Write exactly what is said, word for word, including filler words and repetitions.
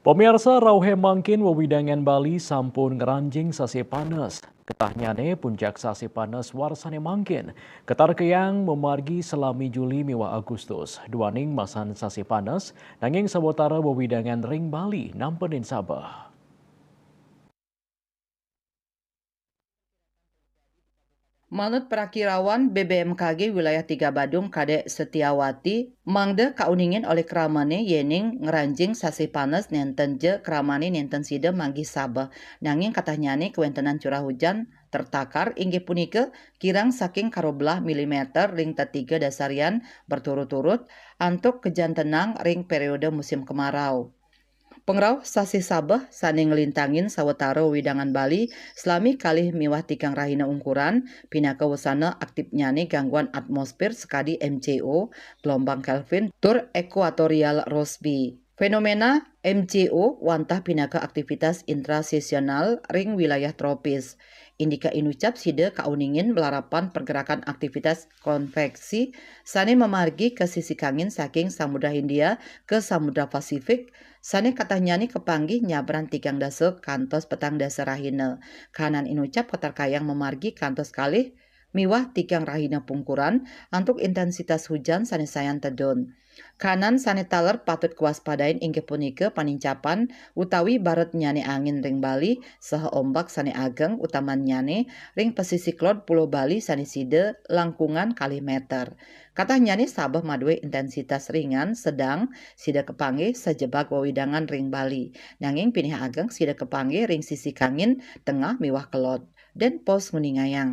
Pemirsa, rauh mangkin wewidangan Bali sampun ngranjing sasih panes. Ketahnyane puncak sasih panes warsane mangkin. Ketarkayang mamargi salami Juli miwah Agustus. Duaning masan sasih panes, nanging sawetara wewidangan ring Bali nampenin sabeh. Manut prakirawan B B M K G wilayah tiga Badung Kadek Setiawati, mangda kauningin olih kramane yening ngranjing sasih panes nenten ja kramane nenten sida manggih sabeh. Nanging katahnyane kawentenan curah hujan tertakar inggih punika kirang saking karobelah milimeter ring tetiga dasarian berturut-turut antuk kajantenang ring periode musim kemarau. Pangrauh sasih sabeh sane nglintangin sawetara wewidangan Bali salami kalih miwah tigang rahina ungkuran, pinaka wesana aktipnyane gangguan atmosfer sakadi M C O, gelombang Kelvin, tur Equatorial Rossby. Fenomena M C O wantah pinaka aktivitas intrasesional ring wilayah tropis. Indika inucap sida kauningin malarapan pergerakan aktivitas konveksi sane mamargi ka sisi kangin saking Samudra Hindia ka Samudra Pasifik, sane katahnyane kapanggih nyabran tigang dasa kantos petang dasa rahina. Kanan inucap katarkayang mamargi kantos kalih miwah tigang rahina pungkuran antuk intensitas hujan sane sayan tedun. Kanan sane taler patut kawaspadain inggih punika panincapan utawi baretnyane angin ring Bali saha ombak sane ageng utamannyane ring pesisih kelod Pulo Bali sane sida langkungan kalih meter. Katahnyane sabeh madue intensitas ringan sedang sida kapanggih sajebag wewidangan ring Bali, nanging pinih ageng sida kapanggih ring sisi kangin tengah miwah kelod. Den Pos nguningayang.